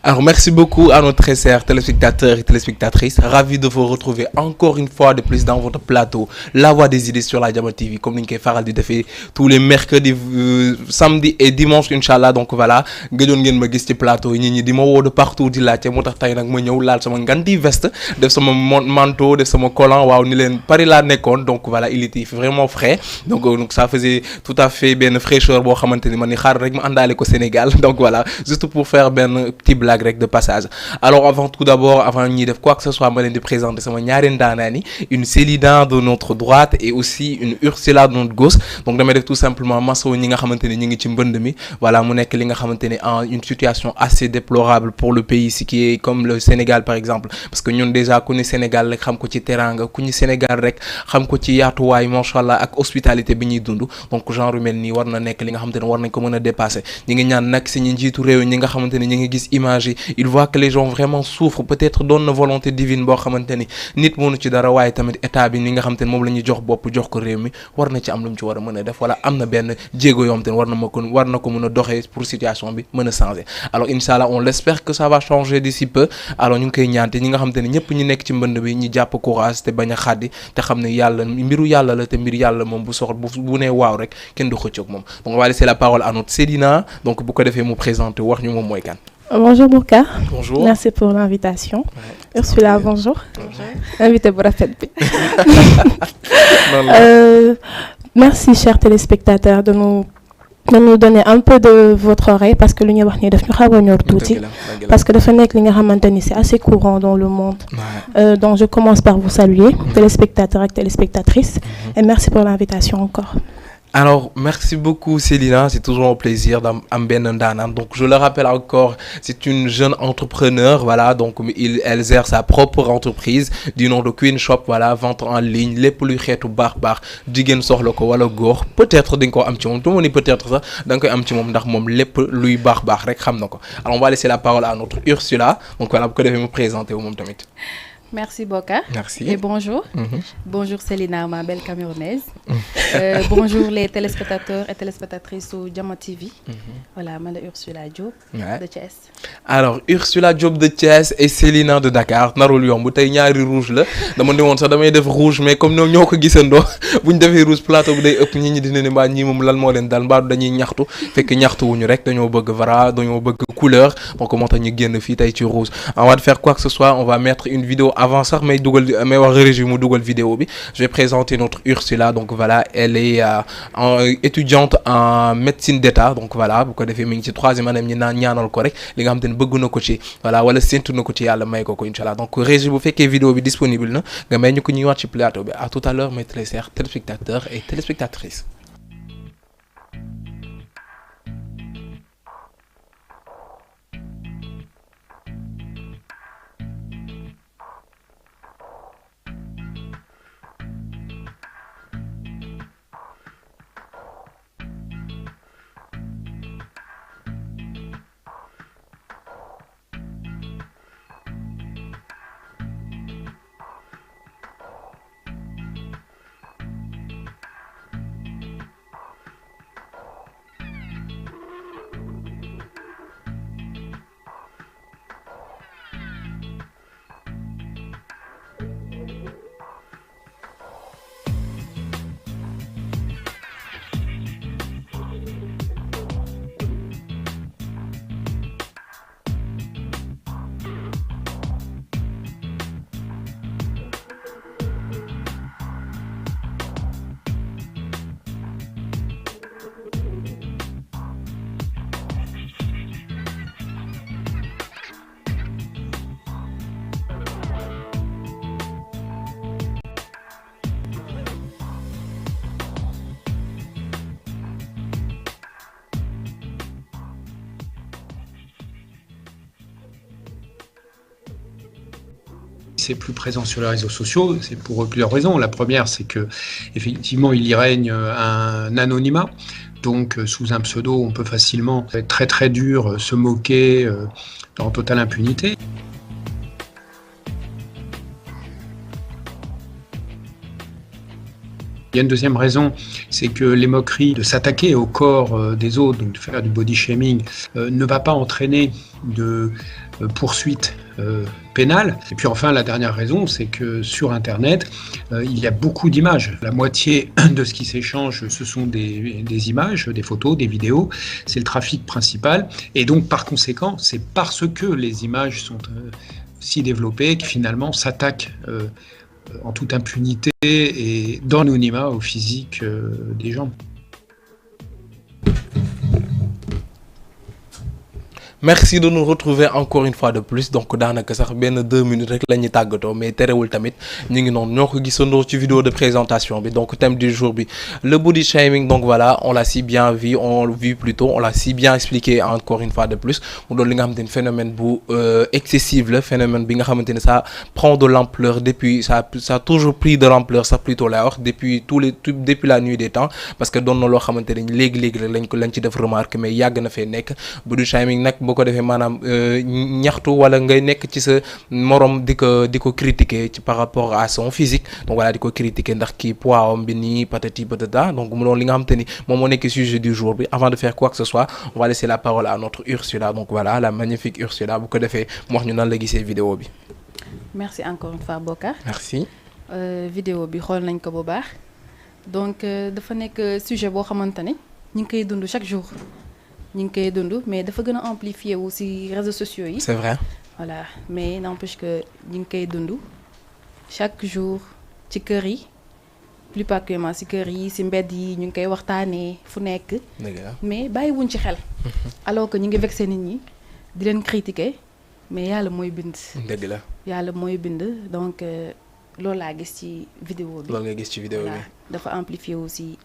Alors, merci beaucoup à nos très chers téléspectateurs et téléspectatrices. Ravi de vous retrouver encore une fois de plus dans votre plateau, La Voix des idées sur la Diamant TV, comme ni ñu koy faral di defee tous les mercredis, samedi et dimanche, Inch'Allah. Donc voilà, gëjoon ngeen ma gis ci plateau yi ñi di ma woo de partout di laajte moo tax tey nag ma ñëw laal sama nganti veste def sama manteau def sama collant waaw ni leen Paris laa nekkoon donc voilà il était vraiment frais donc ça faisait tout à fait benn fraîcheur boo xamante ni man ni xaar rek ma àndaale ko Sénégal donc voilà juste pour faire benn petit blague rek de passage. Alors avant tout d'abord avant ñuy def quoi que ce soit ma leen di présenter sama ñaari ndaanaan yi une Célina de notre droite et aussi une Ursula de notre gauche donc damay def tout simplement masawu ñi nga xamante ni ñu ngi ci mbënd mi voilà mu nekk li nga xamante ni en une situation assez déplorable pour le pays si qui est comme le Sénégal par exemple parce que ñun déjà ku ñu Sénégal rek xam ko ci teranga ku ñu Sénégal rek xam ko ci yaatuwaay macha allah ak hospitalité bi ñuy dund donc genre mel nii war na nekk li nga xamante ne war nañ ko mën a dépasser ñi ngi ñaan nag si ñi njiitu réew ñi nga xamante ni ñi ngi gis image yi il voit que les gens vraiment souffrent peut-être doon na volonté divine boo xamante ni nit mënu ci dara waaye tamit état bi ni nga xamante ni moom la ñuy jox bopp jox ko réew mi war na ci am lu mu ci war a mën a def wala am na benn jéego yoo xamante ni war na ko mën a doxee pour situation bi mën a changer alors inchallah on l'espère que ça va changer d'ici peu alors ñu ngi koy ñaan te ñi nga xamante ni ñëpp ñi nekk ci mbënd bi ñu jàpp courage te bañ a xaddi te xam ne yàlla mbiru yàlla la te mbir yàlla moom bu soxla bu nee waaw rek kenn du xëccoog moom donc on va laisser la parole à notre Célina donc bu ko defee mu présenter wax ñu moom mooy kan. Bonjour Bourka. Bonjour. Merci pour l'invitation. Ouais, Ursula, bonjour. Bonjour. Invité bu rafet bi. Merci chers téléspectateurs de nous donner un peu de votre oreille parce que lu ñuy wax nii daf ñu xaw a ñor tuuti parce que dafa nekk li nga xamante ni c'est assez courant dans le monde. Donc je commence par vous saluer téléspectateurs ak téléspectatrices et merci pour l'invitation encore. Alors, merci beaucoup Célina, c'est toujours un plaisir d'am benn ndaanaan. Donc, je le rappelle encore, c'est une jeune entrepreneur, voilà, donc elle gère sa propre entreprise du nom de Queen Shop, voilà, vente en ligne, lépp luy xeetu baax jigéen soxla ko wala góor, peut-être di nga ko am ci moom, tout le monde peut-être sax da nga koy am ci moom ndax moom lépp luy baax rek xam na ko. Alors, on va laisser la parole à notre Ursula. Donc voilà, bu ko defee mu présenter wu moom tamit. Merci Boka. Merci. Et bonjour. Bonjour Célina, ma belle camerounaise. Bonjour les téléspectateurs et téléspectatrices su Diamant TV. Voilà, man la Ursula Diop de Thiès. Alors Ursula Diop de Thiès et Célina de Dakar narul yomb tey ñaari rouge la dama ne woon sax damay def rouge mais comme ñoom ñoo ko gisandoo bu ñu defee rouge plateau bi day ëpp nit ñi dina ne mbaa ñii moom lan moo leen dal mbaa dañuy ñaxtu fekk ñaxtu wuñu rek dañoo bëgg vara dañoo bëgg couleur donc moo tax ñu génn fii tey ci rouge. On va faire quoi que ce soit, on va mettre une vidéo avant ça mais wax régime mu dugal vidéo bi. Je vais présenter notre Ursula donc voilà elle est étudiante en médecine d'état donc voilà bu ko defee mi ngi ci troisième année ñi naan ñaanal ko rek li nga xam te ne bëgg na ko ci voilà wala séntu na ko ci yàlla may ko inchallah donc régie bu fekkee vidéo bi disponible na nga may ñu ko ñuy wax ci plateau bi à tout à l'heure mes très chers téléspectateurs et téléspectatrices. C'est plus présent sur les réseaux sociaux, c'est pour plusieurs raisons. La première, c'est que effectivement, il y règne un anonymat. Donc, sous un pseudo, on peut facilement être très très dur, se moquer en totale impunité. Il y a une deuxième raison, c'est que les moqueries de s'attaquer au corps des autres, donc de faire du body shaming, ne va pas entraîner de poursuite pénale. Et puis enfin, la dernière raison, c'est que sur Internet, il y a beaucoup d'images. La moitié de ce qui s'échange, ce sont des images, des photos, des vidéos. C'est le trafic principal. Et donc, par conséquent, c'est parce que les images sont si développées que finalement s'attaquent en toute impunité et dans l'anonymat au physique des gens. Merci de nous retrouver encore une fois de plus donc daanaka sax benn 2 minutes rek la ñuy tàggatoo mais terewul tamit ñu ngi noonu ñoo ko gisandoo ci vidéo de présentation bi donc thème du jour bi le body shaming. Donc voilà, on l'a si bien vu, on l'a si bien expliqué encore une fois de plus mu doon li nga xamante ni phénomène bu excessif la phénomène bi nga xamante ni ça prend de l'ampleur depuis ça a toujours pris de l'ampleur ça plutôt lay wax depuis depuis la nuit des temps parce que doon na loo xamante ni léegi rek lañ ci def remarque mais yàgg na fee nekk body shaming nag boo ko defee maanaam ñaxtu wala ngay nekk ci sa morom di ko critiquer ci par rapport à son physique donc voilà di ko critiquer ndax kii poids am bi nii patati patata donc mu doon li nga xamante ni moom moo nekk sujet du jour bi. Avant de faire quoi que ce soit on va laisser la parole à notre Ursula donc voilà la magnifique Ursula bu ko defee mu wax ñu nan la gisee vidéo bi. Merci encore une fois Bokar. Merci. Vidéo bi xool nañ ko bu baax donc dafa nekk sujet boo xamante ne ñu ngi koy dund chaque jour. ñu ngi koy dund mais dafa gën a amplifier wu ci réseaux sociaux yi. C'est vrai. Voilà mais n'empêche que ñu ngi koy dund chaque jour ci kër yi plus particulièrement ci kër yi ci mbedd yi ñu ngi koy waxtaanee fu nekk. mais bàyyiwuñ ci xel. alors que ñu ngi vexé nit ñi di leen critiquer mais yàlla mooy bind. dëgg la yàlla mooy bind donc loolu laa gis ci vidéo bi. loolu nga gis ci vidéo bi. dafa amplifier aussi.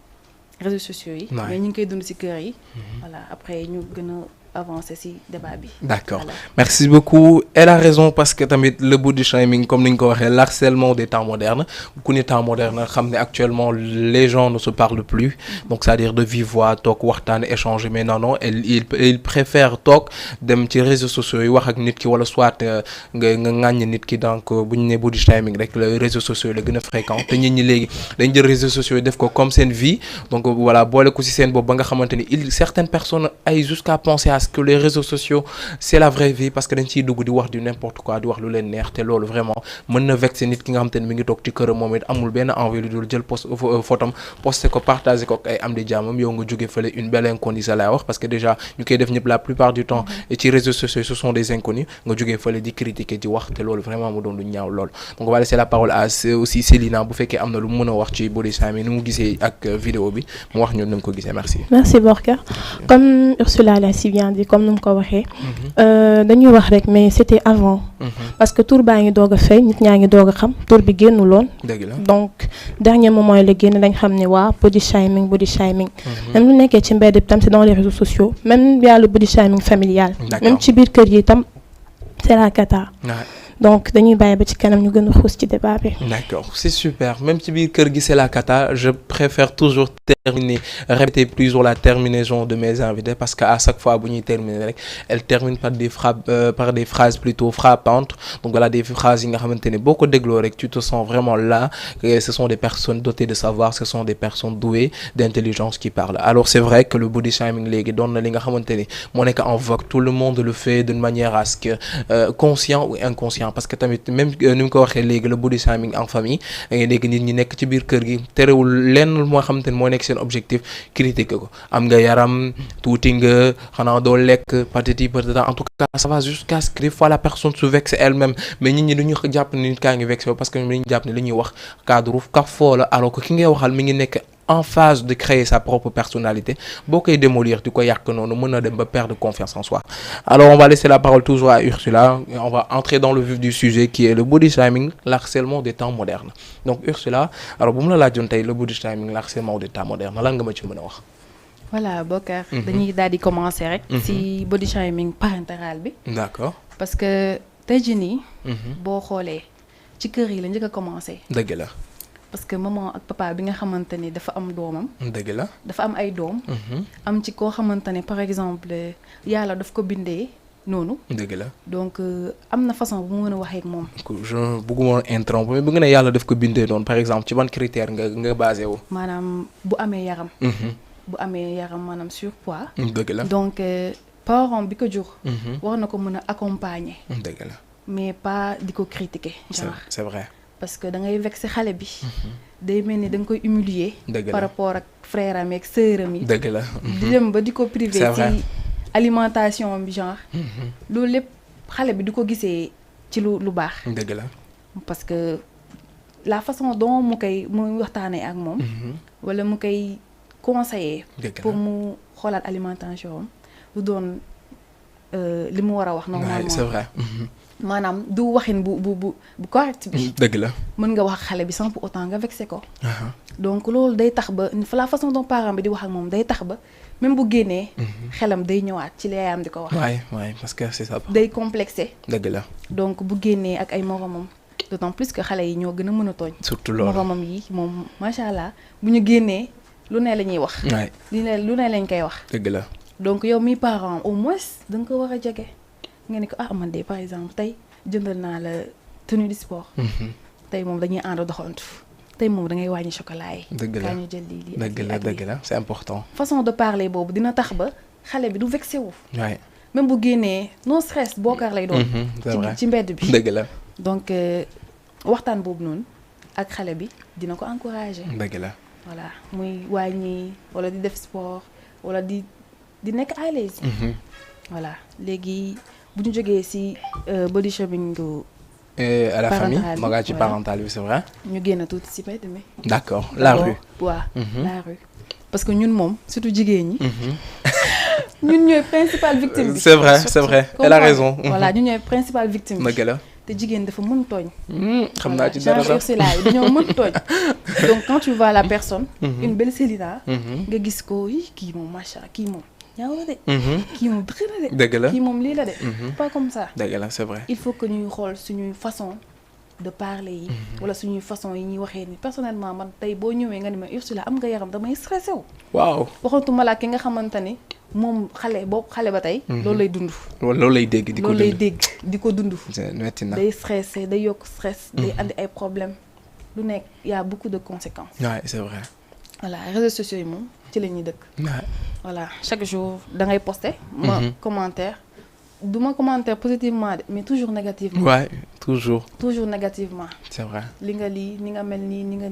Réseaux sociaux yi mais ñu ngi koy dund ci kër yi voilà après ñu gën a avancer ci débat bi. D'accord. Voilà. Merci beaucoup. Elle a raison parce que tamit le body shaming comme ni ñu ko waxee l'harcèlement des temps modernes ku ni temps moderne xam ne actuellement les gens ne se parlent plus donc c'est-à-dire de vive voix toog waxtaan échanger mais non il préfère toog dem ci réseaux sociaux yi wax ak nit ki wala soit nga ŋàññ nit ki donc bu ñu nee body shaming rek les réseaux sociaux la gën a fréquent te nit ñi léegi dañ jël réseaux sociaux yi def ko comme seen vie donc voilà boole ko ci seen bopp ba nga xamante ni certaines personnes ay jusqu'à penser à ce que les réseaux sociaux c'est la vraie vie parce que dañ ciy dugg di wax du n'importe quoi di wax lu leen neex te loolu vraiment mën na vexer nit ki nga xamante ne mi ngi toog ci këram moom it amul benn envie lu dul jël photom posté ko partagé ko ak ay am di jàmmam yow nga jóge fële une belle inconnue sa lay wax parce que déjà ñu koy def ñëpp la plupart du temps et ci réseaux sociaux ce sont des inconnus nga jógee fële di critiquer di wax te loolu vraiment mu doon lu ñaaw lool donc on va laisser la parole à aussi Célina bu fekkee am na lu mu mën a wax ci body shaming ni mu gisee ak vidéo bi mu wax ñun ni mu ko gisee merci. Merci Bokar. Comme Ursula l'a si bien dit comme nu mu ko waxee dañuy wax rek mais c'était avant parce que tur baa ngi doog a feeñ nit ñaa ngi doog a xam tur bi génnuloon donc dernier moment la génn dañ xam ne waa body shaming même lu nekkee ci mbedd bi tam c'est dans les réseaux sociaux même yàlla body shaming familial même ci biir kër yi tam c'est la cata donc dañuy bàyyi ba ci kanam ñu gën a xuus ci débat bi. D'accord, c'est super. Même ci biir kër gi c'est la cata, je préfère toujours répéter toujours la terminaison de mes invités parce que à chaque fois bu ñuy terminer rek elle termine par des phrases plutôt frappantes. Donc voilà des phrases yi nga xamante ne boo ko dégloo rek tu te sens vraiment là que ce sont des personnes dotées de savoir, ce sont des personnes douées d'intelligence qui parlent. Alors c'est vrai que le body shaming léegi doon na li nga xamante ne moo nekk en vogue, tout le monde le fait d'une manière à ce que conscient ou inconscient parce que tamit même ni mu ko waxee léegi le body shaming en famille da ngay dégg nit ñi nekk ci biir kër gi terewul lenn moo xamante ne moo nekk seen objectif critiquer ko am nga yaram tuuti nga xanaa doo lekk patati patata en tout cas ça va jusqu'à ce que des fois la personne se vexe elle-même mais nit ñi duñu jàpp ne nit kaa ngi vexé parce que dañu jàpp ne li ñuy wax cadre kafoo la alors que ki ngay waxal mi ngi nekk en phase de créer sa propre personnalité boo koy démolir di ko yàq noonu mën na dem ba perdre confiance en soi. Alors on va laisser la parole toujours à Ursula et on va entrer dans le vif du sujet qui est le body shaming, l'harcèlement des temps modernes. Donc Ursula alors bu mu la laajoon tey le body shaming, l'harcèlement des temps modernes lan nga ma ci mën a wax. Voilà Bokar. dañuy daal di commencer rek. ci body shaming parentéral bi. D'accord. parce que tey jii nii. boo xoolee ci kër yi la njëkk a commencer. dëgg la. parce que maman ak papa bi nga xamante ni dafa am doomam. dëgg la. dafa am ay doom. am ci koo xamante ne par exemple yàlla daf ko bindee noonu. dëgg la donc am na façon bu mu mën a waxee ak moom. je bëgguma interrompre mais bëgg na yàlla daf ko bindee noonu par exemple ci ban critère nga basé wu. maanaam bu amee yaram. bu amee yaram maanaam surpoids. dëgg la donc parent bi ko jur. war na ko mën a accompagner. dëgg la mais pas di ko critiquer. genre c'est vrai. parce que da ngay vexé xale bi. day mel ni da nga koy humilier. par rapport ak frère am ak sœur am yi. dëgg la di dem ba di ko privé ci alimentation bi genre. loolu lépp xale bi du ko gisee ci lu baax. dëgg la parce que la façon dont mu waxtaanee ak moom. wala mu koy conseiller. pour mu xoolaat alimentation am du doon li mu war a wax normalement. c'est vrai. maanaam du waxin bu correct bi. dëgg la mën nga wax xale bi sans pour autant nga vexé ko. donc loolu day tax ba la façon dont parent bi di wax ak moom day tax ba même bu génnee. xelam day ñëwaat ci li yaayam di ko wax. waay parce que c'est ça. day complexé. dëgg la donc bu génnee ak ay moromam d'autant plus que xale yi ñoo gën a mën a tooñ. surtout loolu moromam yi moom macha allah bu ñu génnee lu ne la ñuy wax. lu ne lañ koy wax. dëgg la donc yow mi parent au moins da nga ko war a jege. nga ne ko man de par exemple tey jëndal naa la tenue de sport. tey moom dañuy ànd doxantu. tey moom da ngay wàññi chocolat yi. dëgg la ñu jël lii dëgg la c'est important. façon de parler boobu dina tax ba xale bi du vexé wu. waay même bu génnee non stress bokkaar lay doon. c'est vrai ci mbedd bi. dëgg la donc waxtaan boobu noonu ak xale bi dina ko encourager. dëgg la voilà muy wàññi wala di def sport wala di nekk à l'aise. voilà léegi. bu ñu jógee ci body shaming à la famille ma ngaa ci parental bi c'est vrai. ñu génn tuuti ci mbedd mi. d'accord la rue. waaw la rue parce que ñun moom surtout jigéen ñi. ñun ñooy principale victime bi. c'est vrai elle a raison. voilà ñun ñooy principale victime bi. dëgg la te jigéen dafa mën tooñ. xam naa ci dara sax genre yi dañoo mën tooñ. donc quand tu vois la personne. une belle Célina. nga gis ko kii moom macha kii moom. ñaaw la de. kii moom dëgg la de. dëgg la kii moom lii la de. pas comme ça. dëgg la c'est vrai. il faut que ñuy xool suñuy façon de parler yi. wala suñuy façon yi ñuy waxee ni personnellement man tey boo ñëwee nga ni ma Ursula am nga yaram damay stressé wu. waaw waxantuma la ki nga xamante ni moom xale ba tey. loolu lay dund. loolu lay dégg di ko dund loolu lay dégg di ko dund. metti na day stressé day yokk stress. day andi ay problèmes lu nekk y a beaucoup de conséquences. ouais c'est vrai. voilà réseaux sociaux yi moom ci la ñuy dëkk. voilà chaque jour da ngay poster. ma commentaire du ma commentaire positivement de mais toujours négativement. ouais toujours négativement. c'est vrai. li nga lii ni nga mel nii ni nga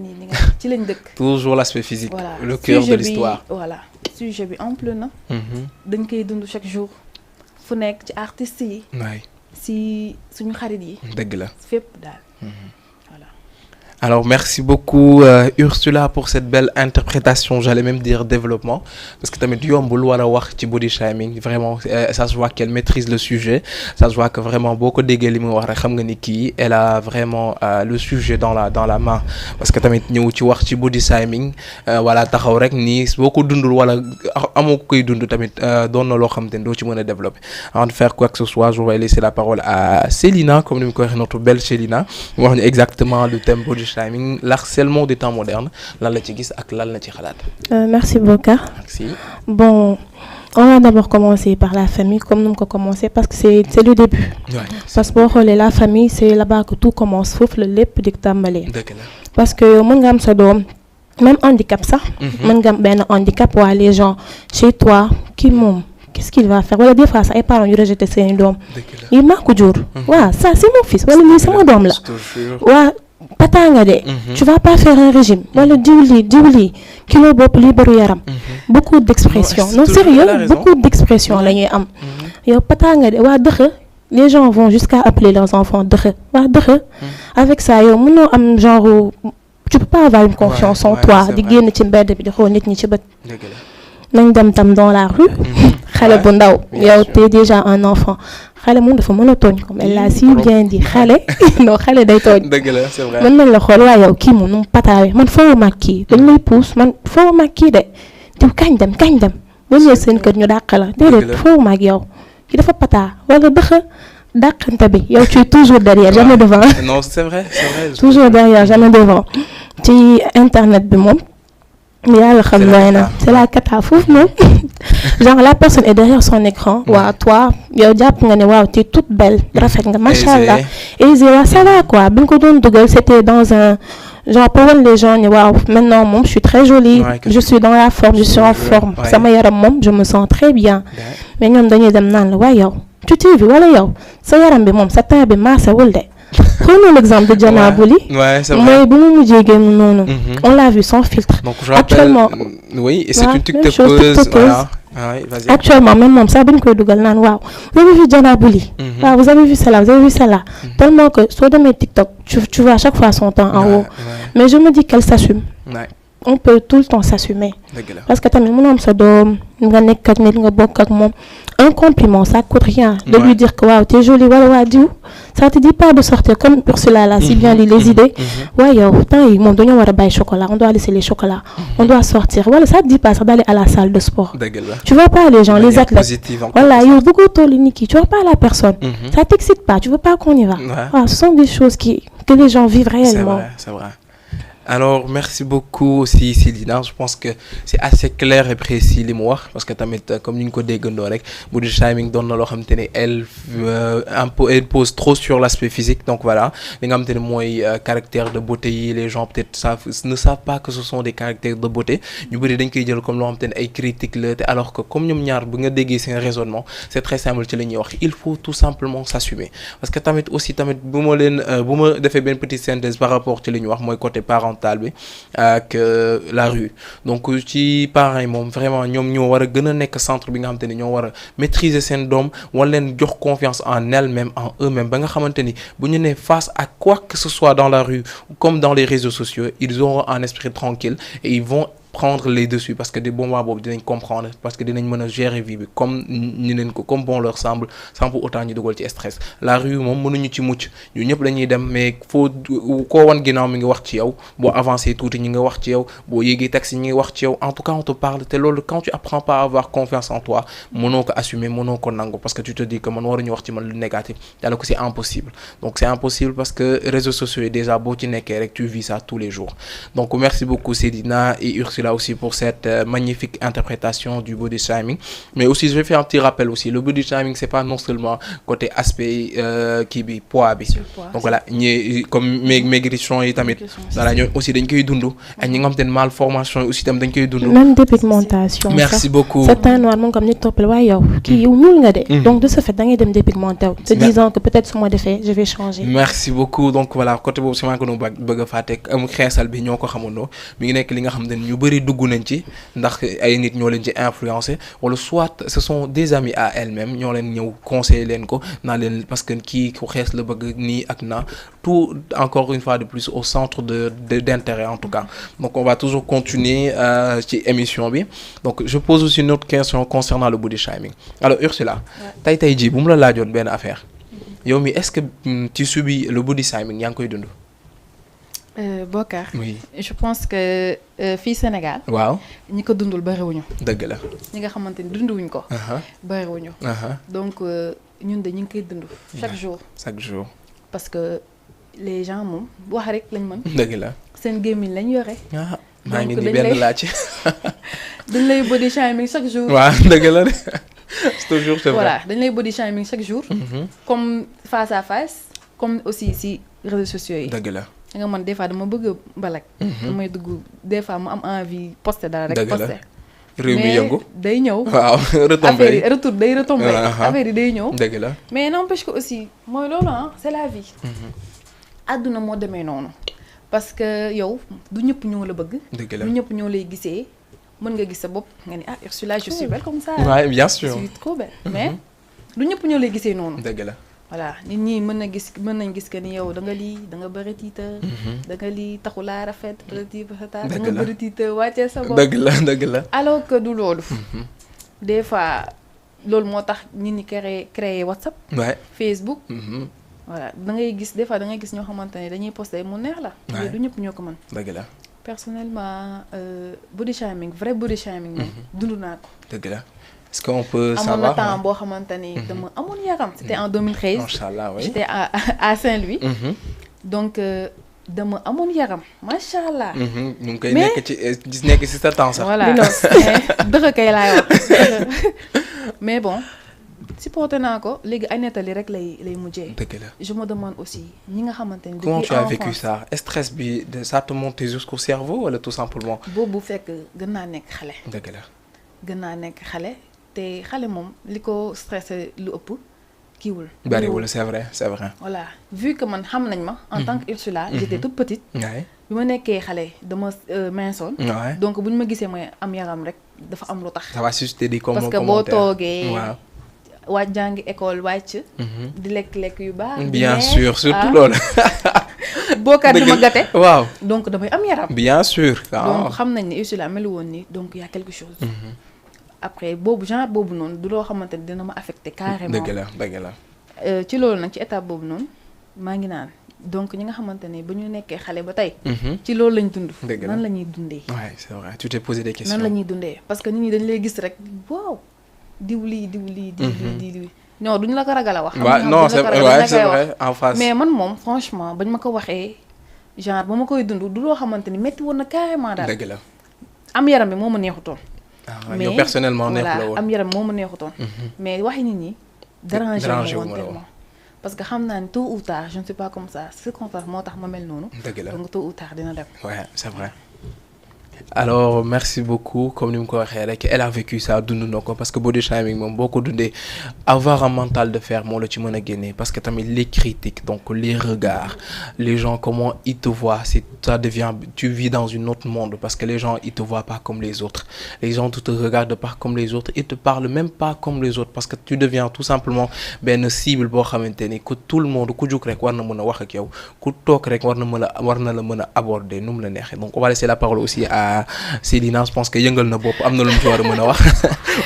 ci lañ dëkk. toujours l'aspect physique. voilà le cœur de l'histoire. voilà sujet bi ample na. dañ koy dund chaque jour fu nekk ci artistes yi. waay si suñu xarit yi. dëgg la fépp daal. Alors merci beaucoup Ursula pour cette belle interprétation, j'allais même dire développement, parce que tamit yombul war a wax ci body shaming vraiment ça se voit qu'elle maîtrise le sujet, ça se voit que vraiment boo ko déggee li mu wax rek xam nga ni kii elle a vraiment le sujet dans la main, parce que tamit ñëw ci wax ci body shaming wala taxaw rek nii boo ko dundul wala amoo ko koy dund tamit doon na loo xam te ne doo ci mën a développer. Avant de faire quoi que ce soit je vais laisser la parole à Célina comme ni mu ko waxee notre belle Célina wax ñu exactement le thème body shaming, l'harcèlement des temps modernes, lan la ci gis ak lan la ci xalaat. Merci Bokar. Merci. Bon, on va d'abord commencer par la famille comme nous avons commencé parce que c'est le début. Ouais, parce que la famille c'est là-bas que tout commence foofu la lépp di tàmbalee. Parce que mën nga am sa doom même handicap sax. mën nga am benn handicap waa les gens chez toi kii moom. Qu'est-ce qu'il va faire wala des fois sax ay parents yu rejeté seen doom. yi maa ko jur. waaw ça c'est mon fils wala lii sama doom la. waaw pata nga de. tu vas pas faire un régime wala diw lii kilo bopp lii baru yaram. beaucoup d'expressions non sérieux beaucoup d'expressions la ñuy am. yow pata nga de waa dëx les gens vont jusqu'à appeler leurs enfants dëx waa dëx. avec ça yow mënoo am genre tu peux pas avoir une confiance en toi di génn ci mbedd bi di xool nit ñi ci bët. nañ dem tam dans la rue. xale bu ndaw yow t'es déjà un enfant xale moom dafa mën a tooñ comme elle l'a si bien dit xale non xale day tooñ. dëgg la c'est vrai mën nañ la xool waaye yow kii moom nu mu pataawe man foofu mag kii dañ lay pousse man foofu mag kii de diw kañ dem ba ñëw seen kër ñu dàq la déedéet foofu mag yow ki dafa pataa wala dàqante bi yow tu es toujours derrière jamais devant. non c'est vrai toujours derrière jamais devant ci internet bi moom. yàlla xam doy na c'est la cata foofu moom genre la personne est derrière son écran waaw toi yow jàpp nga ne waaw t'es toute belle rafet nga machallah aisé waaw ça va quoi bi nga ko doon dugal c'était dans un genre pour wan les gens ne waaw maintenant moom je suis très jolie je suis dans la forme je suis en forme sama yaram moom je me sens très bien mais ñoom dañuy dem naan la waaye yow tu t'es vu wala yow sa yaram bi moom sa teint bi maasawul de. Prenons l'exemple de Diana Bouli. Ouais, c'est vrai. On l'a vu sans filtre. Donc, je rappelle, actuellement, oui, et c'est une TikTokeuse. Voilà. Ouais, vas-y. Actuellement, même ça, vous avez vu Diana Bouli. Vous avez vu celle-là, vous avez vu celle-là. Tellement que sur mes TikTok, tu vois à chaque fois son temps en haut. Mais je me dis qu'elle s'assume. Ouais. On peut tout le temps s'assumer. Parce que un compliment, ça coûte rien. De lui dire que wow, t'es jolie, voilà, ça te dit pas de sortir comme Ursula là, si bien les idées. Ouais, chocolat, on doit laisser les chocolats, on doit sortir. Voilà, ça te dit pas ça d'aller à la salle de sport. Tu vois pas les gens, les athlètes. Voilà, il y a beaucoup de tu vois pas la personne. Ça t'excite pas, tu veux pas qu'on y va. Voilà, ce sont des choses que les gens vivent réellement. C'est vrai. Alors, merci beaucoup aussi, Céline. Je pense que c'est assez clair et précis les mots. Parce que comme nous l'avons dit, Body Shaming donne elle pose trop sur l'aspect physique. Donc voilà, les caractères de beauté, les gens peut-être ne savent pas que ce sont des caractères de beauté. Nous avons comme l'on critiques. Alors que comme nous avons dit, c'est un raisonnement, c'est très simple. Il faut tout simplement s'assumer. Parce que aussi, si je fais une petite synthèse par rapport à moi côté parent. Que la rue donc ci pareil moom vraiment ñoom ñoo war a gën a nekk centre bi nga xamante ni ñoo war a maîtriser seen doom wala leen jox confiance en elles-mêmes en eux-mêmes ba nga xamante ni bu ñu nee face à quoi que ce soit dans la rue comme dans les réseaux sociaux ils auront un esprit tranquille et ils vont prendre les dessus parce que des bons mois boobu dinañ comprendre parce que dinañ mën a gérer vie bi comme ñu leen ko comme bon leur semble sans pour autant ñu dugal ci stress la rue moom mënuñu ci mucc ñu ñëpp dañuy dem mais faut koo wan ginnaaw mi ngi wax ci yow boo avancé tuuti ñi ngi wax ci yow boo yéegee taxi ñi ngi wax ci yow en tout cas on te parle te loolu quand tu apprends pas à avoir confiance en toi mënoo ko assumer mënoo ko nangu parce que tu te dis que man waruñu wax ci man lu négatif alors que c'est impossible donc c'est impossible parce que réseaux sociaux yi déjà boo ci nekkee rek tu vis ça tous les jours donc merci beaucoup Seydina et Ursula aussi pour cette magnifique interprétation du body shaming mais aussi je vais faire un petit rappel aussi le body shaming c'est pas non seulement côté aspect kii bi poids bi donc voilà ñi comme maigrichon yi tamit voilà ñoo aussi dañ koy dund ak ñi nga xam te ne malformation yi aussi tam dañ koy dund même dépigmentation merci beaucoup c'est un noir moom comme ni toppal waaye yow kii yow ñuul nga de donc de ce fait da ngay dem dépigmenté te disant que peut-être su ma defee je vais changer merci beaucoup donc voilà côté boobu c'est ko nu bëgg a fàtte am xeesal bi ñoo ko xamandoo mi ngi nekk li nga xam ne ñu bëri dugg nañ ci ndax ay nit ñoo leen ci influencé wala soit ce sont des amis à elles-mêmes ñoo leen ñëw conseiller leen ko naa leen parce que kii ku xees la bëgg nii ak naa tout encore une fois de plus au centre d'intérêt en tout cas donc on va toujours continuer ci émission bi donc je pose aussi une autre question concernant le body shaming alors Ursula tey jii bu mu la laajoon benn affaire yow mi est-ce que tu subis le body shaming yaa ngi koy dund Bokar oui je pense que fii Sénégal waaw ñi ko dundul bariwuñu dëgg la ñi nga xamante ni dunduwuñ ko bariwuñu donc ñun de ñu ngi koy dund chaque jour parce que les gens moom wax rek lañ mën dëgg la seen gémmiñ lañ yore maa ngi ni benn laaj dañ lay body shaming chaque jour waaw dëgg la de c'est toujours c'est vrai voilà dañ lay body shaming chaque jour comme face à face comme aussi si réseaux sociaux yi dëgg la nga man des fois dama bëgg balak damay dugg des fois mu am envie poster dara rek poster réew mi yëngu day ñëw waaw retombé retour day retombé affaire yi day ñëw dëgg la mais n'empêche que aussi mooy loolu c'est la vie àdduna moo demee noonu parce que yow du ñëpp ñoo la bëgg du ñëpp ñoo lay gisee mën nga gis sa bopp nga ni Ursula je suis belle comme ça ouais bien sûr je suis trop belle mais du ñëpp ñoo lay gisee noonu dëgg la voilà nit ñi mën nañ gis que ni yow da nga lii da nga bëri tiita da nga lii taxu laa rafet da nga bëri tiita wàccee sa bopp dëgg la alors que du loolu des fois loolu moo tax nit ñi créer WhatsApp Facebook voilà da ngay gis des fois da ngay gis ñoo xamante ne dañuy poster mu neex la mais du ñëpp ñoo ko mën dëgg la personnellement body shaming vrai body shaming moom dund naa ko dëgg la est-ce qu'on peut savoir amoon na temps boo xamante ni dama amoon yaram c'était en 2013 Machallah oui j'étais à Saint-Louis donc dama amoon yaram macha allah. ñu ngi koy nekk ci sa temps sax. voilà dëgg kay laay wax mais bon supporté naa ko léegi ay nettali rek lay mujjee. dëgg la je me demande aussi ñi nga xamante ni. comment tu as vécu ça stress bi ça te monte jusqu'au cerveau wala tout simplement. boobu fekk gën naa nekk xale. dëgg la gën naa nekk xale te xale moom li ko stressé lu ëpp. kiiwul bariwul c'est vrai. voilà vu que man xam nañ ma. en tant que Ursula j'étais toute petite. bi ma nekkee xale dama minsoon. donc bu ñu ma gisee mooy am yaram rek dafa am lu tax. ça va susciter des commentaires parce que boo toogee. wàcc jàngi école wàcc. di lekk yu baax. bien sûr surtout loolu. bookat di ma gâté. waaw donc damay am yaram. bien sûr. donc xam nañ ne Ursula melu woon ni donc y a quelque chose. après boobu noonu du loo xamante ni dina ma affecté carrément. dëgg la. ci loolu nag ci étape boobu noonu maa ngi naan donc ñi nga xamante ne ba ñu nekkee xale ba tey. ci loolu lañ dund. nan la ñuy dundee. ouais c'est vrai tu t'es posé des questions. nan la ñuy dundee parce que nit ñi dañ lay gis rek waaw diw lii. non duñu la ko ragal a wax. non c'est vrai en face. mais man moom franchement bañ ma ko waxee genre ba ma koy dund du loo xamante ni métti woon na carrément daal. dëgg la. am yaram bi moo ma neexutoon. mais yow personnellement neex la woon am yaram moo ma neexutoon. mais waxi nit ñi. dérangé wu ma tellement parce que xam naa ne tôt ou tard je ne suis pas comme ça ce contraire moo tax ma mel noonu. dëgg la donc tôt ou tard dina dem. ouais c'est vrai. alors merci beaucoup comme ni mu ko waxee rek elle a vécu ça dund na ko parce que body shaming moom boo ko dundee avoir un mental de fer moo la ci mën a génnee parce que tamit les critiques donc les regards les gens comment ils te voient ça devient tu vis dans un autre monde parce que les gens ils te voient pas comme les autres les gens te regardent pas comme les autres et te parlent même pas comme les autres parce que tu deviens tout simplement benn cible boo xamante ni que tout le monde ku jug rek war na mën a wax ak yow ku toog rek war na la mën a aborder nu mu la neexee donc on va laisser la parole aussi à Céline je pense que yëngal na bopp am na lu mu ci war a mën a wax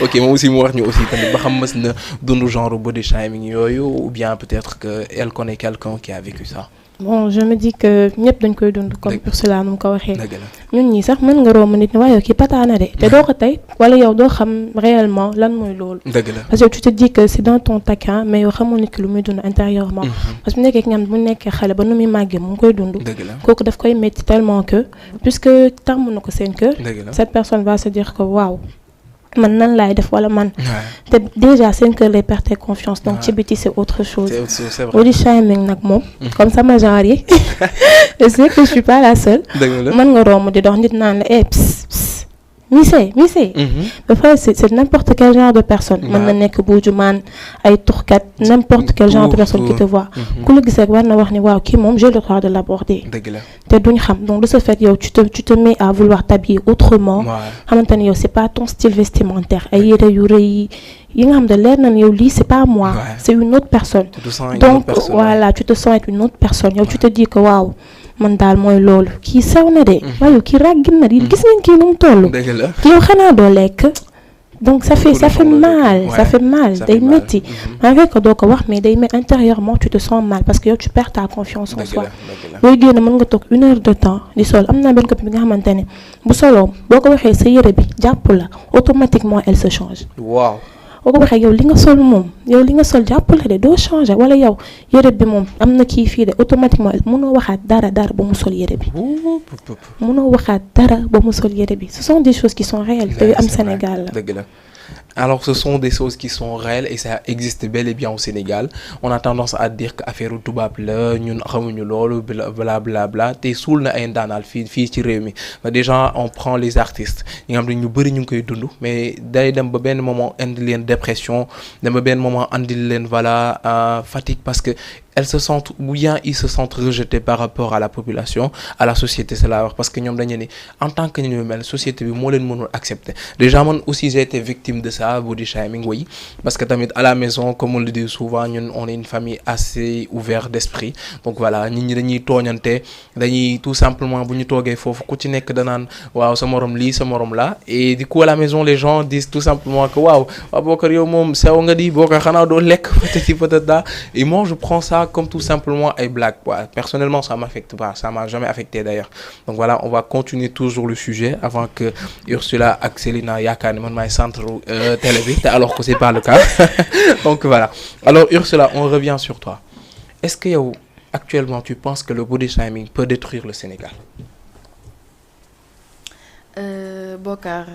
ok moom aussi mu wax ñu aussi tamit ba xam mës na dund genre body shaming yooyu ou bien peut-être que elle connaît quelqu'un qui a vécu ça. bon je me dis que ñëpp dañ koy dund comme Ursula nu mu ko waxee. dëgg la ñun ñii sax mën nga romb nit ne waaye kii pataana de te doo ko tey wala yow doo xam réellement lan mooy loolu. dëgg la parce que tu te dis que c'est dans ton taquin mais yow xamul nit ki lu muy dund intérieurement. parce que bu nekkee ñam bu nekkee xale ba nu muy màggee mu ngi koy dund. dëgg la kooku daf koy métti tellement que puisque tàmm na ko seen kër. cette personne va se dire que waaw. man nan laay def wala man. te déjà seen kër lay perdre confiance donc ci biti c'est autre chose. c'est vrai body shaming nag moom. comme sama genre yi. je sais que je suis pas la seule. mën nga romb di dox nit naan la Missé. ba pare c'est n'importe quel genre de personne. mën na nekk buujumaan ay tuxkat n'importe quel genre de personne qui te voit. ku la gis rek war na wax ni waaw kii moom j'ai le droit de l'aborder. dëgg la te duñ xam donc de ce fait yow tu te mets à vouloir t'habiller autrement. xamante ni yow c'est pas ton style vestimentaire ay yére yu rëy yi nga xam ne leer na ne yow lii c'est pas moi. c'est une autre personne. donc voilà tu te sens être une autre personne yow tu te dis que waaw. man daal mooy loolu kii sew na de. waaye kii ràggin na di gis ngeen kii nu mu toll. dëgg la yow xanaa doo lekk. donc ça fait mal day métti. malgré que doo ko wax mais day met intérieurement tu te sens mal parce que yow tu perds ta confiance en soi. booy génn mën nga toog 1 heure de temps di sol am na benn copine bi nga xamante ne bu soloo boo ko waxee sa yére bi jàpp la automatiquement elle se change. waaw. boo ko waxee yow li nga sol moom yow li nga sol jàppale de doo changer wala yow yére bi moom am na kii fii de automatiquement mënoo waxaat dara ba mu sol yére bi. mënoo waxaat dara ba mu sol yére bi ce sont des choses qui sont réelles te yu am Sénégal la. dëgg la alors ce sont des choses qui sont réelles et ça existe bel et bien au Sénégal on a tendance à dire que affaire tubaab la ñun xamuñu loolu bla bla bla te suul na ay ndaanaal fii ci réew mi déjà on prend les artistes ñi nga xam ne ñu bëri ñu ngi koy dund mais day dem ba benn moment indi leen dépression dem ba benn moment andi leen voilà fatigue parce que elles se sentent ou bien ils se sentent rejetés par rapport à la population à la société c'est la wax parce que ñoom dañu ne en tant que ñu mel société bi moo leen mënul accepter déjà man aussi j'ai été victime de ça body shaming oui parce que tamit à la maison comme on le dit souvent ñun on est une famille assez ouverte d'esprit donc voilà nit ñi dañuy tooñante dañuy tout simplement bu ñu toogee foofu ku ci nekk danaan waaw sa morom lii sa morom la et du coup à la maison les gens disent tout simplement que waaw Bokar yow moom sew nga di Bokar xanaa doo lekk patati patata et moi je prends ça comme tout simplement ay blague quoi personnellement ça m'affecte pas ça m'a jamais affecté d'ailleurs donc voilà on va continuer toujours le sujet avant que Ursula ak Célina yaakaar ni man maay centre télé bi te alors que c'est pas le cas donc voilà alors Ursula on revient sur toi est-ce que yow actuellement tu penses que le body shaming peut détruire le Sénégal? Bokar.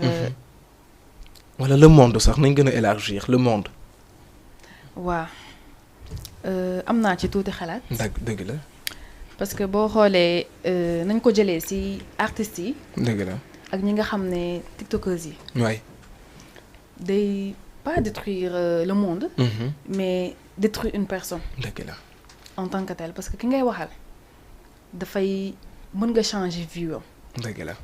Voilà, le monde sax nañ gën a élargir le monde. waaw am naa ci tuuti xalaat. dëgg la. parce que boo xoolee nañ ko jëlee ci artistes yi. dëgg la. ak ñi nga xam ne tiktokers yi. waay. day pas détruire le monde. mais détruire une personne. dëgg la. en tant que tel parce que ki ngay waxal dafay mën nga changer vue am. dëgg la.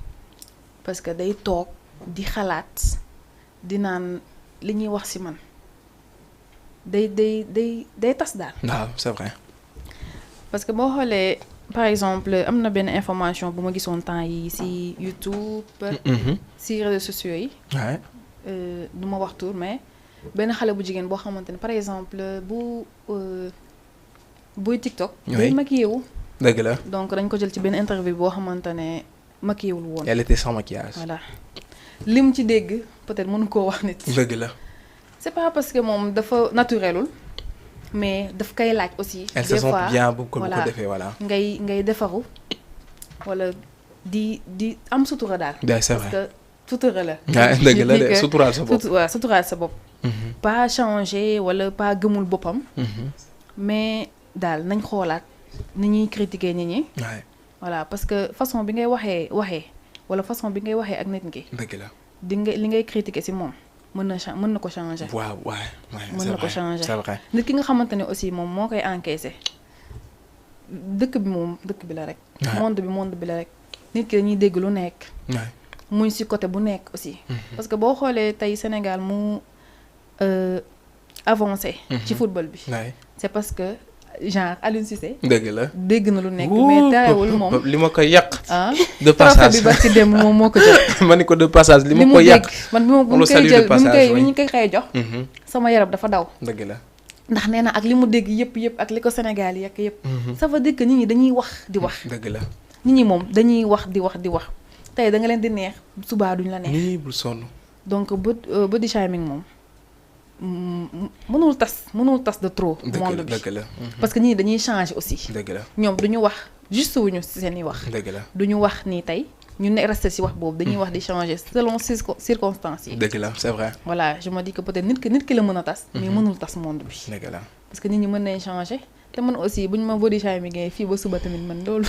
parce que day toog di xalaat di naan li ñuy wax ci man day tas daal. waaw c'est vrai. parce que boo xoolee par exemple am na benn information bu ma gisoon temps yi ci YouTube. ci réseaux sociaux yi. waay. du ma wax tur mais benn xale bu jigéen boo xamante ne par exemple buy TikTok. day maquillé wu. dëgg la. donc dañ ko jël ci benn interview boo xamante ne maquillé wul woon. elle était sans maquillage. voilà lim ci dégg peut-être mënu koo wax nit. dëgg la. c'est pas parce que moom dafa naturelul mais daf koy laaj aussi. elle se sent bien bu ko defee voilà. ngay defaru wala di am sutura daal. c'est vrai parce que sutura la. dëgg la de suturaal sa bopp. waaw suturaal sa bopp. pas changer wala pas gëmul boppam. mais daal nañ xoolaat ni ñuy critiquer nit ñi. voilà parce que façon bi ngay waxee wala façon bi ngay waxee ak nit ki. dëgg la. li ngay critiquer ci moom mën na ko changer. waaw mën na ko changer c'est vrai. nit ki nga xamante ne aussi moom moo koy encaisser dëkk bi moom dëkk bi la rek. monde bi la rek. nit ki dañuy dégg lu nekk. muy ci côté bu nekk aussi. parce que boo xoolee tey Sénégal mu avancé. ci football bi. c'est parce que genre Aliou Cissé. dëgg la dégg na lu nekk mais taawul moom. li ma koy yàq. de passage bi ba ci dem moom moo ko jël. ma ni ko de passage li ma koy yàq. man bi ma koy jël bi ñu koy xëy jox. sama yaram dafa daw. dëgg la. ndax nee na ak li mu dégg yëpp ak li ko Sénégal yàq yëpp. ça veut dire que nit ñi dañuy wax di wax. dëgg la. nit ñi moom dañuy wax di wax tey da nga leen di neex subaa duñ la neex. nii bul sonn. donc body shaming moom mënul tas de trop. monde bi dëgg la. parce que nit ñi dañuy changer aussi. dëgg la. ñoom duñu wax juste wuñu ci seen i wax. dëgg la. duñu wax ni tey ñu ne resté ci wax boobu dañuy wax di changer selon circonstances yi. dëgg la c'est vrai. voilà je me dis que peut-être nit ki la mën a tas. mais mënul tas monde bi. dëgg la. parce que nit ñi mën nañ changer te man aussi buñ ma body shaming fii ba suba tamit man loolu.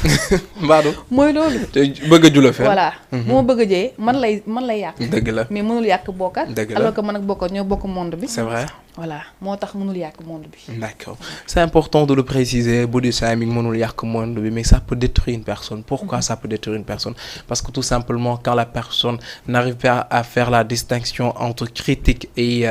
mbaadu. mooy loolu. te bëgg a jula fenn. voilà bu ma bëgg a jee man lay yàq. dëgg la mais mënul yàq Bokar. dëgg la alors que man ak Bokar ñoo bokk monde bi. c'est vrai. voilà moo tax mënul yàq monde bi. d'accord c'est important de le préciser body shaming mënul yàq monde bi mais ça peut détruire une personne. pourquoi ça peut détruire une personne? parce que tout simplement quand la personne n'arrive pas à faire la distinction entre critique et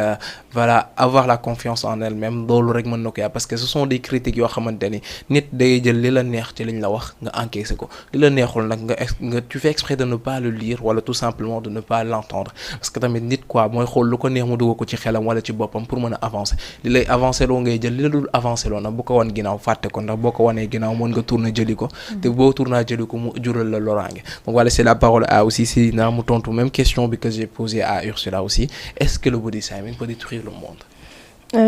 voilà avoir la confiance en elle-même loolu rek mën na ko yàq parce que ce sont des critiques yoo xamante ni nit day jël li la neex ci liñ la wax nga encaisser ko li la neexul nag nga tu fais exprès de ne pas le lire wala tout simplement de ne pas l'entendre parce que tamit nit quoi mooy xool lu ko neex mu dugg ko ci xelam wala ci boppam pour mën a avancer li lay avancer loo ngay jël li la dul avancer loo nag bu ko wan ginnaaw fàtte ko ndax boo ko wanee ginnaaw mën nga tourner jëli ko te boo tourner jëli ko mu jural la loraange donc voilà c'est la parole à aussi si naa mu tontu même question bi que j'ai posée à Ursula aussi est-ce que le body shaming peut détruire le monde?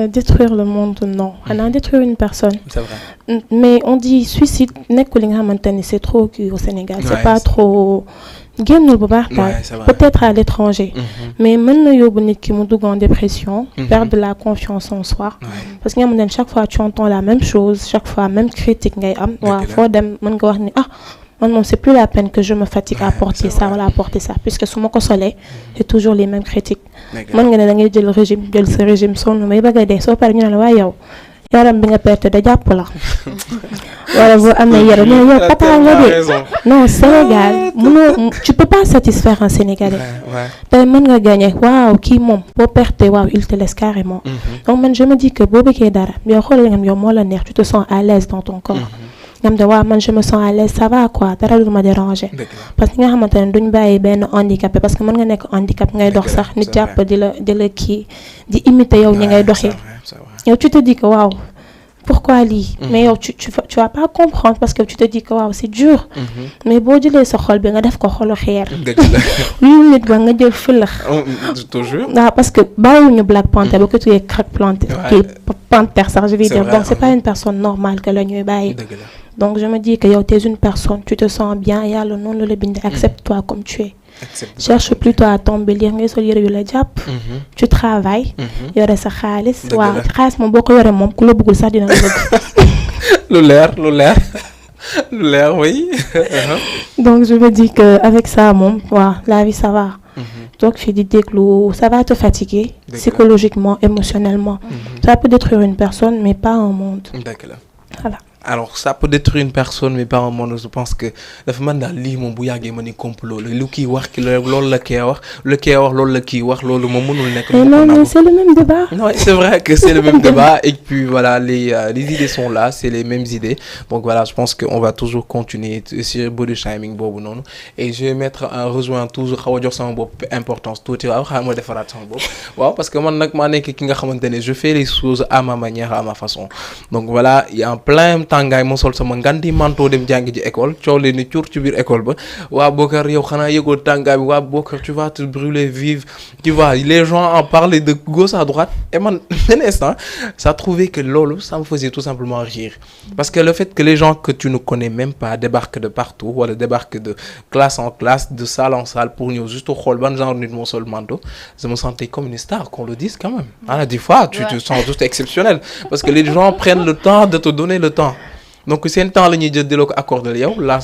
Détruire le monde non xanaa détruire une personne. c'est vrai. mais on dit suicide nekkul li nga xamante ni c'est trop kii au Sénégal. c'est pas trop génnul bu baax daal. peut-être à l'étranger. mais mën na yóbbu nit ki mu dugg en dépression. perdre la confiance en soi. parce que nga xamante ne chaque fois tu entends la même chose chaque fois même critique ngay am. waaw foo dem mën nga wax ni non, c'est plus la peine que je me fatigue à porter ça wala à porter ça puisque su ma ko solee c'est toujours les mêmes critiques. mën nga ne da ngay jël sa régime sonn may bëgg a dee soo paree ñu ne la waaye yow yaram bi nga perte da jàpp la wala boo amee yaram ñu ne yow pata nga de non Sénégal mënoo tu peux pas satisfaire un Sénégalais. tey mën nga gagner waaw kii moom boo perte waaw il te laisse carrément. donc man je me dis que boo bëggee dara yow xoolal nga yow moo la neex tu te sens à l'aise dans ton corps. ñam de waaw man je me sens à l'aise ça va quoi dara du ma déranger parce que nga xamante ne duñ bàyyi benn handicapé parce que mën nga nekk handicap ngay dox sax nit jàpp di la kii di imiter yow ñi ngay doxee yow tu te dis que waaw pourquoi lii mais yow tu vas pas comprendre parce que tu te dis que waaw c'est dur mais boo jëlee sa xol bi nga def ko xolu xeer lu nit ba nga jël fëlax toujours waaw parce que bàyyiwuñu Black Panther ba ko tuddee Black Panther sax je vais dire donc c'est pas une personne normale que la ñuy bàyyi donc je me dis que yow t'es une personne tu te sens bien yàlla noonu la la bindee accepte-toi comme tu es cherche plutôt à t'embellir ngay sol yëre yu la jàpp tu travailles yore sa xaalis waaw xaalis moom boo ko yore moom ku la bëggul sax dina la bëgg lu leer oui donc je me dis que avec ça moom waaw la vie ça va donc fi di déglu ça va te fatiguer psychologiquement émotionnellement ça peut détruire une personne mais pas un monde voilà alors ça peut détruire une personne mais pas un monde je pense que dafa mën daal lii moom bu yàggee ma ni complot la lu kii wax ki loolu la kii wax lu kii wax loolu la kii wax loolu moom mënul nekk. non mais c'est le même débat. non c'est vrai que c'est le même débat et puis voilà les idées sont là c'est les mêmes idées donc voilà je pense que on va toujours continuer sur body shaming boobu noonu et je vais mettre en rejoint toujours xaw a jox sama bopp importance tuuti waaw xaaral ma defaraat sama bopp waaw parce que man nag maa nekk ki nga xamante ne je fais les choses à ma manière à ma façon donc voilà il y a en plein tàngaay moo sol sama ngandi manteau dem jàngi ji école coow leen ni cuur ci biir école ba waa Bokar yow xanaa yëgoo tàngaay bi waa Bokar tu vas te brûler vive tu vois les gens en parlaient de gauche à droite et man un instant ça trouvait que loolu ça me faisait tout simplement rire parce que le fait que les gens que tu ne connais même pas débarquent de partout wala débarquent de classe en classe de salle en salle pour ñëw juste xool ban genre nit moo sol manteau je me sentais comme une star qu'on le dise quand même ah des fois tu te sens juste exceptionnel parce que les gens prennent le temps de te donner le temps donc seen temps la ñuy jël di la ko accordé yow là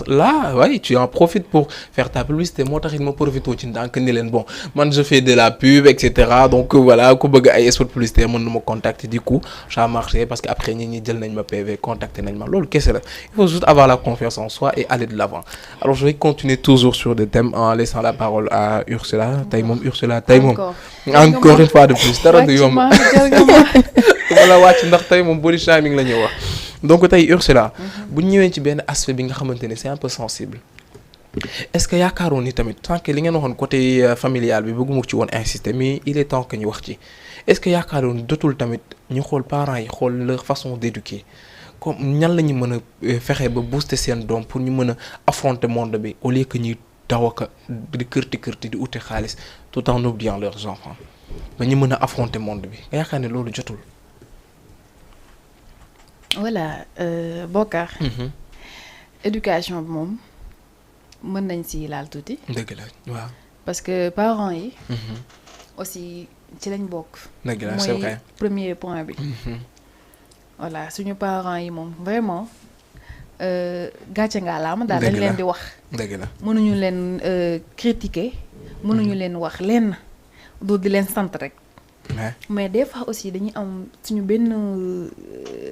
ouais tu en profites pour faire ta publicité moo tax it ma profité ci ndànk ni leen bon man je fais de la pub et cetera donc voilà ku bëgg ay spot publicitaire mën na ma contacter du coup ça a marché parce que après ñi jël nañ ma PV contacter nañ ma loolu kese la il faut juste avoir la confiance en soi et aller de l'avant alors je vais continuer toujours sur des thèmes en laissant la parole à Ursula tey moom encore une fois de plus dara du yomb wala wàcc ndax tey moom body shaming la ñuy wax donc tey Ursula bu ñu ñëwee ci benn aspect bi nga xamante ne c'est un peu sensible est-ce que yaakaaroon ni tamit tant que li ngeen waxoon côté familial bi bëgguma ci woon insister mais il est temps que ñu wax ci est-ce que yaakaaroon ni dotul tamit ñu xool parents yi xool leur façon d'éduquer comme ñan la ñu mën a fexe ba booster seen doom pour ñu mën a affronter monde bi au lieu que ñuy daw ak di kërti di uti xaalis tout en oubliant leurs enfants ba ñu mën a affronter monde bi nga yaakaar ne loolu jotul. voilà Bokar. éducation bi moom mën nañ si laal tuuti. dëgg la waaw. parce que parents yi. aussi ci lañ bokk. dëgg la c'est vrai mooy premier point bi. voilà suñu parents yi moom vraiment gàcce ngaa laa ma daal dañ leen di wax. dëgg la mënuñu leen critiquer mënuñu leen wax lenn doo di leen sant rek. mais des fois aussi dañuy am suñu benn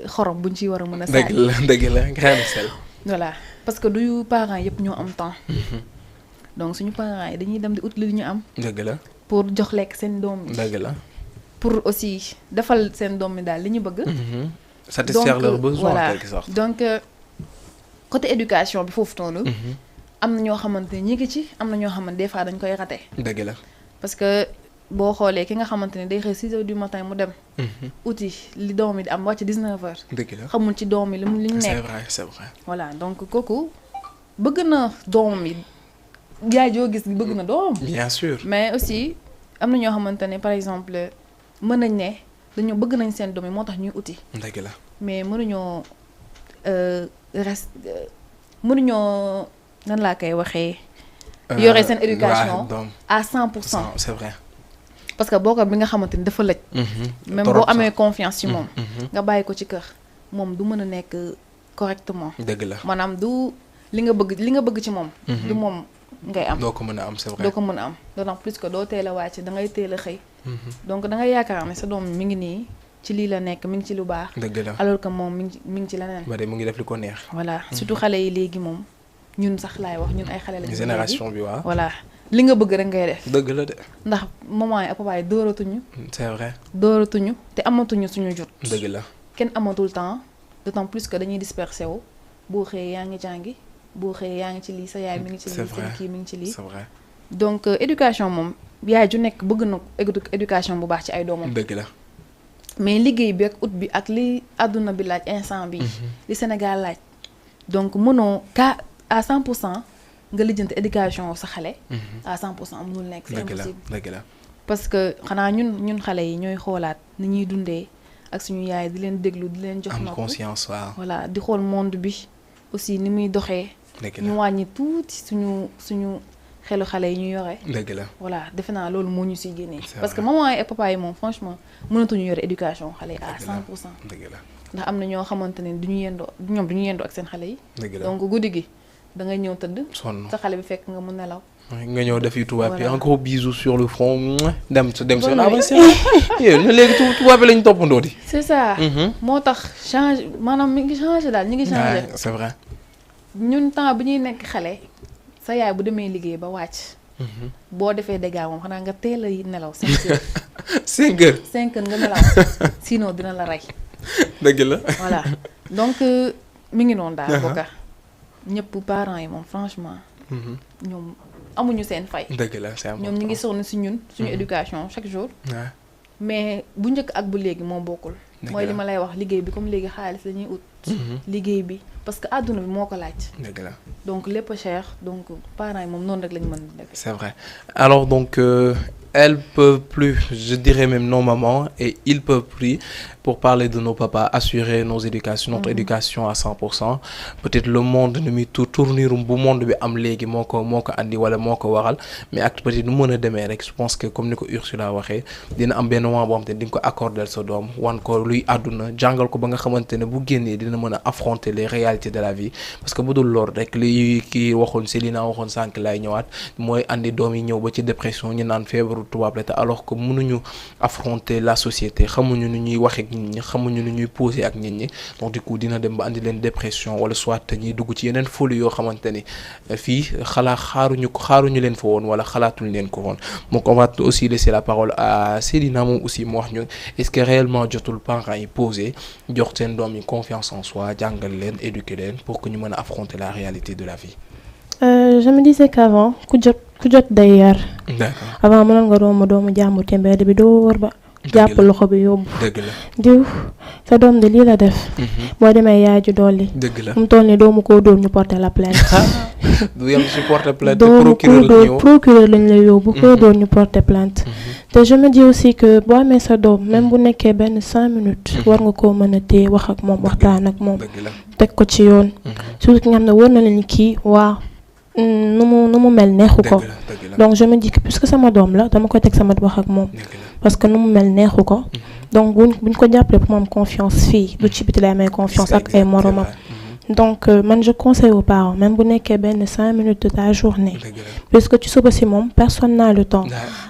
xorom buñ ciy war a mën a. dëgg la nga xam voilà parce que du parents yëpp ñoo am temps. donc suñu parents yi dañuy dem di ut li ñu am. dëgg la pour jox lekk seen doom yi. dëgg la pour aussi defal seen doom yi daal li ñu bëgg. satisfaire leurs besoins voilà en quelque sorte. donc côté éducation bi foofu noonu. am na ñoo xamante ne ñi ngi ci am na ñoo xamante des fois dañ koy raté. dëgg la parce que boo xoolee ki nga xamante ne day xëy 6 heures du matin mu dem. uti li doom yi di am wàcc 19 heures. dëgg la xamul ci doom yi li ñu nekk. c'est vrai. voilà donc kooku bëgg na doom yi yaay joo gis bëgg na doom. bien sûr. mais aussi am na ñoo xamante ne par exemple mën nañ ne dañoo bëgg nañ seen doom yi moo tax ñuy uti. dëgg la mais mënuñoo mënuñoo nan laa koy waxee. yore seen éducation à 100%. c'est vrai. parce que Bokar bi nga xamante ni dafa lëj. même boo amee confiance ci moom. nga bàyyi ko ci kër moom du mën a nekk correctement. dëgg la maanaam du li nga bëgg ci moom. du moom ngay am. doo ko mën a am c'est vrai. doo ko mën a am d'autant plus que doo teel a wàcc da ngay teel a xëy. donc da ngay yaakaar ne sa doom mi ngi nii ci lii la nekk mi ngi ci lu baax. dëgg la alors que moom mi ngi ci leneen. ba de mu ngi def li ko neex. voilà surtout xale yi léegi moom ñun sax laay wax ñun ay xale lañu. génération bi waaw. voilà li nga bëgg rek ngay def. dëgg la de. ndax maman yi ak papa yi dooratuñu. c'est vrai. dooratuñu te amatuñu suñu jot. dëgg la kenn amatul temps d'autant plus que dañuy dispersé wu boo xëyee yaa ngi jàngi boo xëyee yaa ngi ci lii sa yaay mi ngi ci lii seen kii mi ngi ci lii. c'est vrai. donc éducation moom yaay ju nekk bëgg na éducation bu baax ci ay doomam. dëgg la. mais liggéey bi ak ut bi ak li àdduna bi laaj instant bi li Sénégal laaj donc mënoo à 100% nga lijjanti éducation sa xale à 100% mënul nekk c'est impossible dëgg la parce que xanaa ñun xale yi ñooy xoolaat ni ñuy dundee ak suñu yaay di leen déglu di leen jox am nopp conscience waaw voilà di xool monde bi aussi ni muy doxee ñu wàññi tuuti suñu xelu xale yi ñu yore dëgg la voilà defe naa loolu moo ñu siy génnee parce que maman et papa yi moom franchement mënatuñu yore éducation xale yi à 100% dëgg la ndax am na ñoo xamante ne duñu yendoo ak seen xale yi donc guddi gi da ngay ñëw tëdd sa xale bi fekk nga mu nelaw nga ñëw def yu tubaab bi un gros bisou sur le front dem seen avancé ñu léegi tubaab bi lañ toppandoo di c'est ça moo tax change maanaam mi ngi changé daal ñi ngi changé c'est vrai ñun temps bi ñuy nekk xale sa yaay bu demee liggéey ba wàcc boo defee dégâts moom xanaa nga teel a nelaw 5 heures 5 heures nga nelaw sinon dina la rey dëgg la voilà donc mi ngi noonu daal bokka ñëpp parents yi moom franchement ñoom amuñu seen fay dëgg la c'est important ñoom ñi ngi sonn si ñun suñu éducation chaque jour mais bu njëkk ak bu léegi moo bokkul mooy li ma lay wax liggéey bi comme léegi xaalis la ñuy ut liggéey bi parce que àdduna bi moo ko laaj dëgg la donc lépp cher donc parents yi moom noonu rek lañu mën a def c'est vrai alors donc elles peuvent plus je dirais même nos mamans et ils peuvent plus pour parler de nos papas assurer notre éducation à 100% peut-être le monde ni muy tournure bu monde bi am léegi moo ko andi wala moo ko waral mais ak peut-être nu mën a demee rek je pense que comme ni ko Ursula waxee dina am benn moment boo xam te ne di nga ko accorder sa doom wan ko luy àdduna jàngal ko ba nga xamante ne bu génnee dina mën a affronter les réalités de la vie parce que bu dul lool rek li kii waxoon Célina waxoon sànq lay ñëwaat mooy andi doom yi ñëw ba ci dépression ñu naan feebaru tubaab la te alors que mënuñu affronter la société xamuñu nu ñuy waxee ak nit ñi xamuñu nu ñuy poser ak nit ñi donc du coup dina dem ba andi leen dépression wala soit ñuy dugg ci yeneen folie yoo xamante ni fii xaaruñu leen fa woon wala xalaatuñu leen ko woon donc on va aussi laisser la parole à Célina moom aussi mu wax ñu est-ce que réellement jotul parents yi poser jox seen doom yi confiance en soi jàngal leen éduquer leen pour que ñu mën a affronter la réalité de la vie. Je me disais qu'avant ku jot day yar. D'accord. Avant mënoon nga doomu jàmbur te mbedd bi dóor ba. jàpp loxo bi yóbbu. dëgg la diw sa doom de lii la def. boo demee yaay ju dolli. dëgg la mu toll nii doomu koo dóor ñu porter la plainte. du yem si porter plainte procureur lañ lay yóbbu. koo dóor ñu porter plainte. te je me dis aussi que boo amee sa doom même bu nekkee benn 5 minutes. war nga koo mën a téye wax ak moom waxtaan ak moom. teg ko ci yoon. surtout ki nga xam ne war na leen kii waa. nu mu mel neexu ko donc je me dis que puisque sama doom la dama koy teg sama wax ak moom parce que nu mu mel neexu ko donc buñ ko jàppale pour mu am confiance fii du ci biti lay amee confiance ak ay moromam donc man je conseille aux parents même bu nekkee benn 5 minutes de ta journée puisque ci suba si moom personne n'a le temps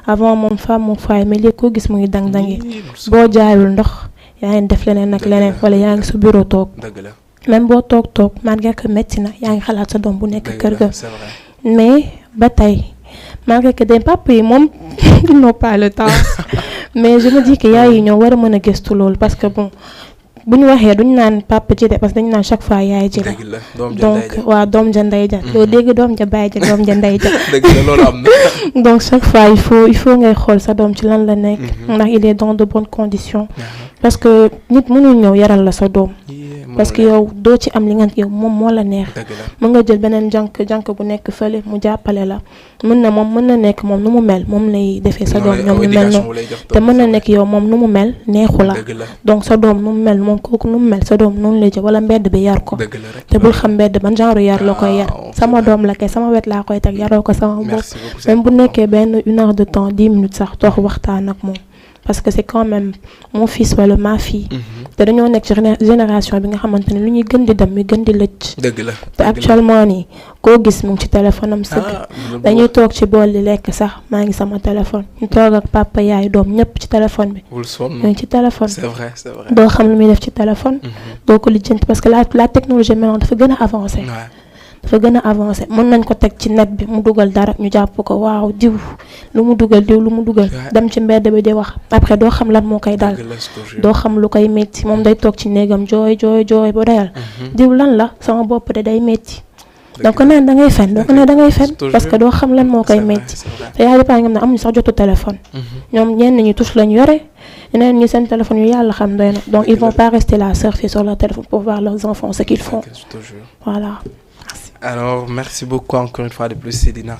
avant moom femme moom foyer mais léegi koo gis mu ngi dang-dangi boo jaayul ndox yaa ngi def leneen ak leneen wala yaa ngi sa bureau toog même boo toog malgré que métti na yaa ngi xalaat sa doom bu nekk kër ga mais ba tey malgré que des papa yi moom ils n'ont pas le temps mais je me dis que yaay yi ñoo war a mën a gëstu loolu parce que bon bu ñu waxee duñu naan papa ji de parce que dañu naan chaque fois yaay ji la donc waaw doom ja ndey ja yow dégg doom ja baay ja doom ja ndey ja loolu am na donc chaque fois il faut ngay xool sa doom ci lan la nekk ndax il est dans de bonnes conditions parce que nit mënul ñëw yaral la sa doom parce que yow doo ci am li nga yow moom moo la neex mën nga jël beneen jànk bu nekk fële mu jàppale la mën na nekk moom nu mu mel moom lay defee sa doom ñoom ñu mel noonu te mën na nekk yow moom nu mu mel neexu la donc sa doom nu mu mel moom kooku nu mu mel sa doom noonu lay jël wala mbedd bi yar ko te bul xam mbedd ban genre yar la koy yar sama doom la kay sama wet laa koy teg yaroo ko sama bopp même bu nekkee benn 1 heure de temps 10 minutes sax toog waxtaan ak moom parce que c'est quand même mon fils wala ma fille te dañoo nekk ci génération bi nga xamante ne lu ñuy gën di dem muy gën di lëcc dëgg la te actuellement nii koo gis mu ngi ci téléphone am sëgg dañuy toog ci bool li lekk sax maa ngi sama téléphone ñu toog ak papa yaay doom ñëpp ci téléphone bi ñu ngi ci téléphone c'est vrai doo xam lu muy def ci téléphone doo ko lijjanti parce que la technologie maintenant dafa gën a avancé mën nañ ko teg ci net bi mu dugal dara ñu jàpp ko waaw diw lu mu dugal dem ci mbedd bi di wax après doo xam lan moo koy dal doo xam lu koy métti moom day toog ci néegam jooy ba doyal diw lan la sama bopp de day métti donc naan da ngay fen doo ko ne da ngay fen parce que doo xam lan moo koy metti te yaa dépend nga xam ne amuñu sax jotu téléphone ñoom ñenn ñi touche lañu yore ñeneen ñi seen téléphone yu yàlla xam doy na donc ils vont pas rester là surfer sur leur téléphone pour voir leurs enfants ce qu'ils font voilà. Alors merci beaucoup encore une fois de plus Seydina.